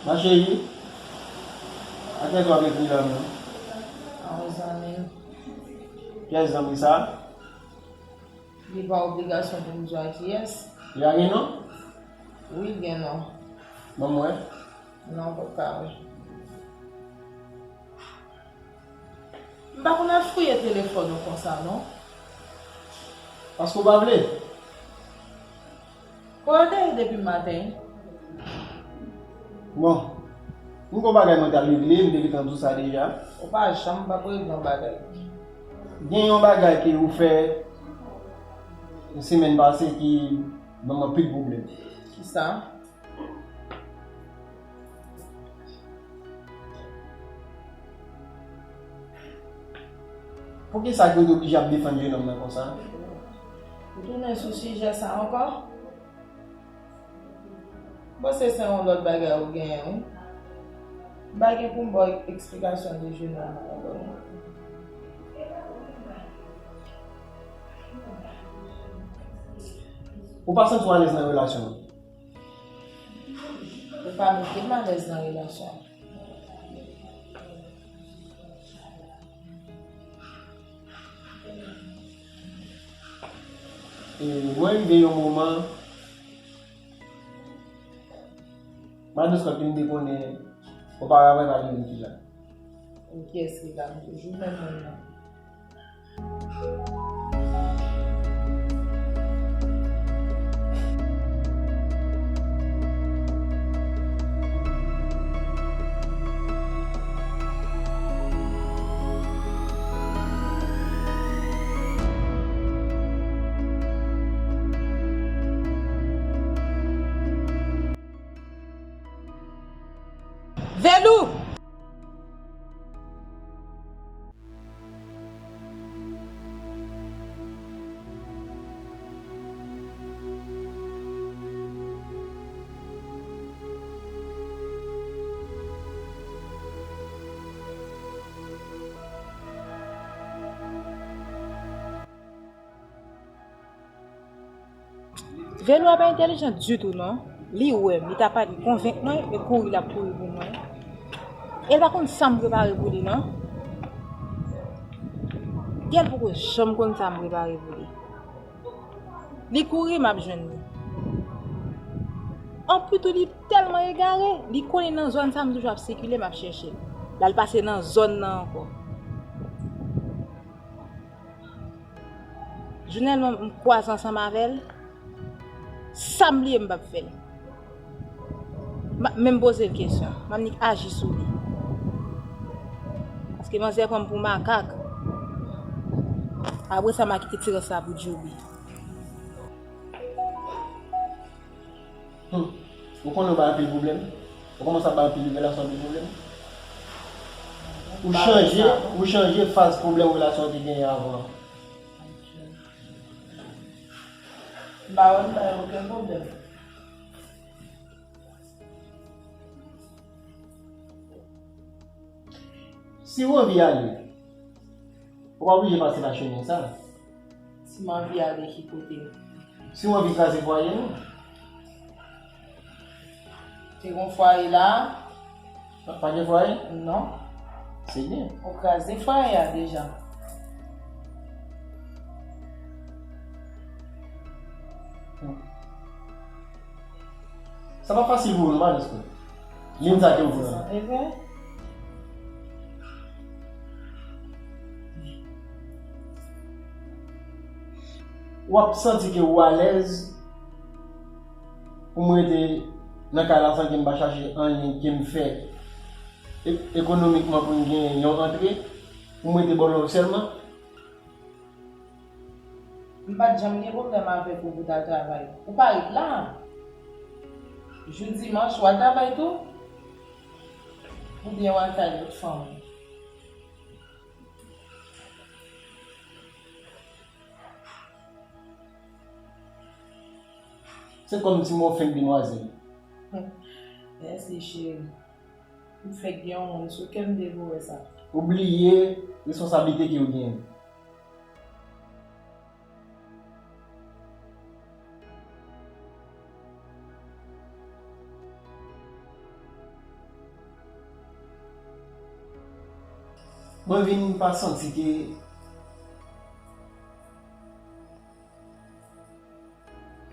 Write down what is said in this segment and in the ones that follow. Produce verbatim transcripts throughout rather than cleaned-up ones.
Ma chérie, a kiyès w ap ekri la menm? A yon zanmi m. Kiyès zanmi sa? Li pa obligasyon pou m di w a kiyès. Li a gen non? Wi, l gen non. Ban m wè. Non, m pap ka wè. M pa konn al fouye telefòn ou konsa non. Paske w pa vle? Kote w te ye depi maten? Bon, m gon bagay mwen t ap regle, m te gentan di w sa deja. Ou pa janm p ap regle yon bagay. Gen yon bagay ke ou fè semèn pase ki ban m anpil pwoblèm. Kisa? Poukisa ke w te oblije ap defann jenòm nan konsa? Ou tounen sou sijè sa ankò? Bon, se, se yon lòt bagay ou genyen, wi. M pa gen pou m ba w eksplikasyon de jenòm nan ankò, non. Ou pa santi w alèz nan relasyon an? Ou pa mete m alèz nan relasyon an. E mwen rive yon moman, madanm Scott, m te konnen oparavan pa li menm ki la. E kiyès ki la? M toujou menm moun nan. Velou! Velo a pa entèlijan ditou non. Li wè m, li ta pale konvenk mwen e kouri l ap kouri pou mwen. E l pa konn sa m prepare pou li non. Gèl poko janm konn sa m prepare pou li. Li kouri, m ap jwenn li. Anplis tou, li tèlman egare, li konnen nan zòn sa m toujou ap sikile, m ap chèche l. L al pase nan zòn nan ankò. Jounèlman, m kwaze ansanm avè l, sa m bliye m p ap fè l. M ap menm poze l kesyon, m ap nik aji sou li. Paske manzè pran m pou makak. Apre sa, m a kite ti rès la pou Djoubi. Hmm. Ou konnen w bay anpil pwoblèm? Ou kòmanse ap bay anpil revelasyon, anpil pwoblèm? Ou chanje, ou chanje faz pwoblèm relasyon w te genyen avan an. M pa wè m bay okenn pwoblèm. Si w anvi ale, ou pa oblije pase pa chemen sa. Si m anvi ale ki kote? Si w anvi kraze fwaye nou. Te gon fwaye la? Pa, pa gen fwaye? Non. Se byen. Ou kraze fwaye a deja. Hmm. Sa pa fasil pou ou non, pa jis. Li menm sa ke ou vle. W ap santi ke ou alèz pou m rete nan kay la san ke m pa chache anyen ke m fè e-, ekonomikman pou m gen yon antre, pou m rete bò lòv sèlman. M pa t janm gen pwoblèm avèk ou pou w t al travay. Ou pa ret la. Jou dimanch, w al travay tou? Oubyen w al kay lòt fanm? Se kòmsi mwen fenk demwazèl. Mèsi, cheri. M fenk gen yon moun sou kè m, m te vle wè sa. Ou bliye responsablite ke w genyen. Mwen vin pa santi ke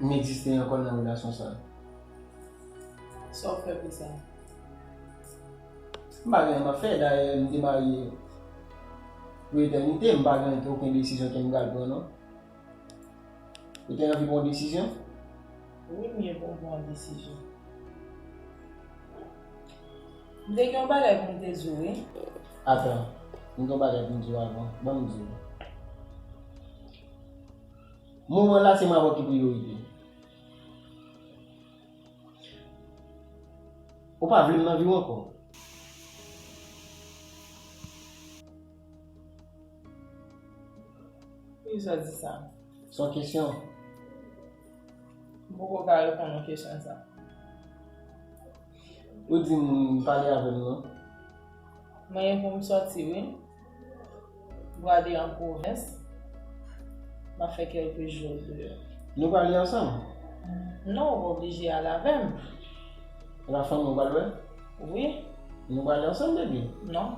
m egziste ankò nan relasyon sa. Sa w fè pou sa? M pa gen anyen m ap fè, dayè m te marye pou etènite, m pa gen okenn desizyon ke m pral pran non. Ou te anvi pran yon desizyon? Wi, m ye pou m pran yon desizyon. M te gen yon bagay pou m te di w, wi. Atan, m gen yon bagay pou m di w avan. Ban m di w. Moman la, se mwen avè w ki priyorite. Ou pa vle m nan vi w ankò. Poukisa w di sa? Se yon kesyon. M poko ka reponn ou kesyon sa. Ou di m pale avè m non. Mwen gen pou m sòti, wi. Brade an pwovens. M ap fè kèlke jou deyò. Nou prale ansanm? Non, ou pa oblije al avè m. Lafanmi w pral wè? Wi. Nou prale ansanm, bebe? Non,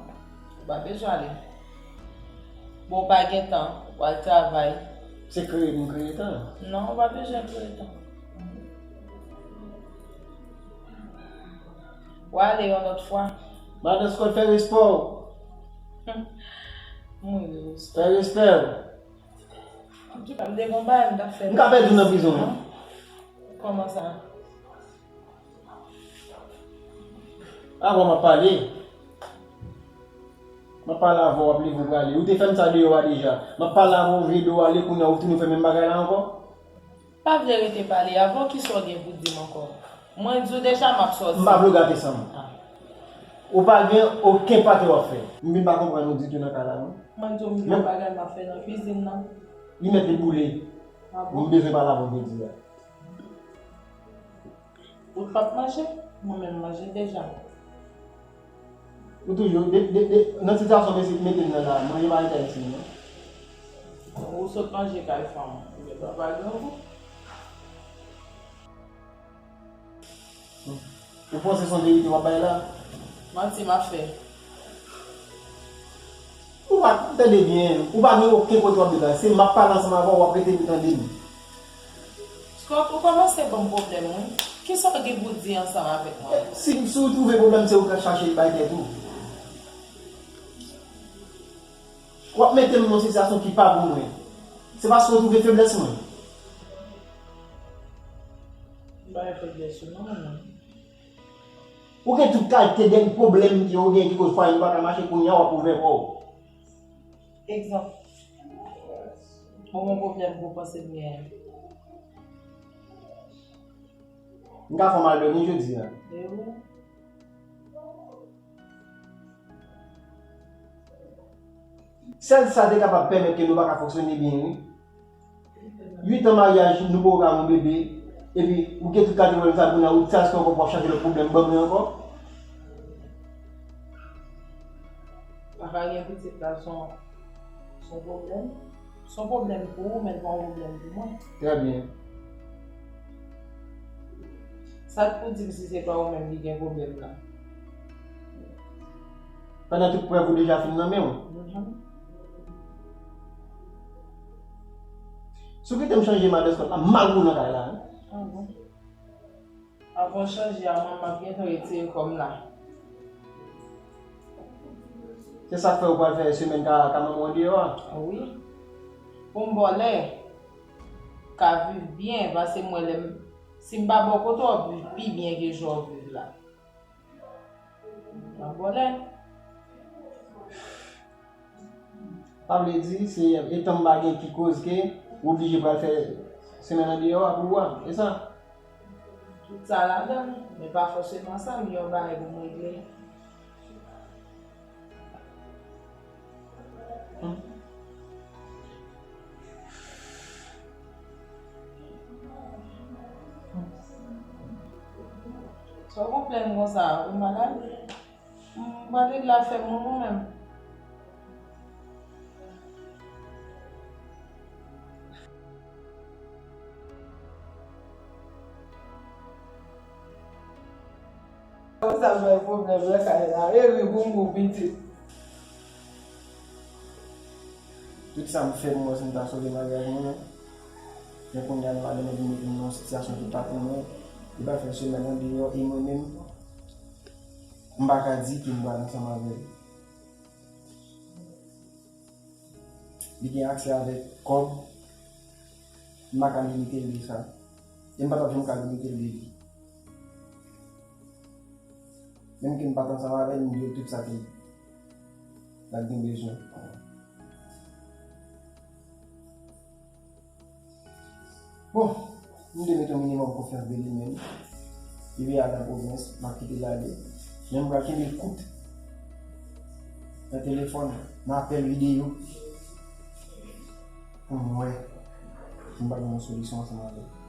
ou pa bezwen ale. Bon, ou pa gen tan, ou al travay. Se kreye pou m kreye tan? Non, ou pa bezwen kreye tan. W ale yon lòt fwa. Madan Scott, fè respè w. Mwen respè. Fè respè w. Antouka, m te gon bagay m t ap fè. M ka pèdi w nan prizon, non? Kòman sa? Avan m ap pale. M ap pale avè w, w ap leve w prale. Ou te fè m sa deyò a deja. M ap pale avè w, ou vle do w ale, kounye a ou tounen fè menm bagay la ankò? Pa vle rete pale avè w, kisa w gen pou di m ankò? Mwen di w deja m ap sòti. M pa vle w gate san m. Ah. Ou pa gen okenn pake w ap fè. M vin pa konprann ou ditou nan kay la, non. Mwen di w m gen yon bagay m ap fè nan kwizin nan. Li mèt li boule. Ah bon? M bezwen pale avè w jodi a. Ou t p ap manje? Mwen menm manje deja. Ou toujou, de, de, de, nan sitiyasyon mesye mete m nan la, manje pa rete Ayiti non. Ou sot manje kay fanm, ou gen dwa pa grangou. Ou panse se yon verite w ap bay la? Manti m ap fè. Ou pa, tande byen, ou pa gen okenn kote w ap deplase. M ap pale ansanm avè w, w ap rete pou tande m. Scott, ou kòmanse ban m pwoblèm, wi. Kisa w gen pou di ansanm avèk mwen? Si, si w twouve pwoblèm, se ou k al chache l bay tèt ou. W ap mete m nan yon sitiyasyon ki pa pou mwen. Se paske w twouve feblès mwen. M pa gen feblès ou non, mwen. Ou gen tout kalite de pwoblèm ke w gen ki koz fwaye nou pa ka mache, kounye a w ap ouvè kò w. Egzanp. Bon, bon pwoblèm pou w panse m genyen. M ka fè w mal dòmi jodi a. E wi. Sèl sa te kapab pèmèt ke nou pa ka fonksyone byen, wi. Uit an maryaj, nou poko ka gen yon bebe, epi ou gen tout kalite pwoblèm sa, kounye a ou di sa, èske w ap chache lòt pwoblèm ban mwen ankò? Pa ka gen pitit la, se yon, se yon pwoblèm. Se yon pwoblèm pou ou, men l pa yon pwoblèm pou mwen. Trè byen. Sa k pou di m si se pa ou menm ki gen pwoblèm la? Pandan tout prèv ou deja fin nan men w. Mhm. Si w kite m chanje madan Scott la, m mal pou w nan kay la, wi. Ah bon? Avan w chanje a, mwen m ap gentan retire kò m la. Se sa k fè ou pral fè semèn ka, ka manman w deyò a? Wi. Pou m ba w lè, ka viv byen, paske mwen lè m, si m pa ba w kote w ap viv pi byen ke jan w viv la. M ap ba w lè. Sa vle di, se etan m pa gen ki koz ke ou oblije pral fè semèn andeyò a pou ou a, e sa? Tout sa ladan, men pa fòseman sa, m gen yon bagay pou m regle. Hmm. Sa w konplenn konsa, ou malad? M pral regle afè m mwen menm. Konsa bay pwoblèm nan kay la, e wi pou m gou pitit. Tout sa m fè pou m wè si m ta sove maryaj mwen. Men kounye a, madanm nan vin mete m nan yon sitiyasyon ki pa pou mwen. Li pral fè semèn andeyò e mwen menm, m pa ka di ke m pral ansanm avè l. Li gen aksè avèk kòb, m pa ka limite l de sa. E m pa t ap janm ka limite l de li. Menm ke m pa t ansanm avè l, m di l tout sa ke l ap gen bezwen. Bon, m te mete yon minimòm konfyans de li menm. Li vin al nan pwovens, m ap kite l ale. Men m pral kenbe l kout nan telefòn, nan apèl videyo, pou m wè si m pa gen yon solisyon ansanm avè l.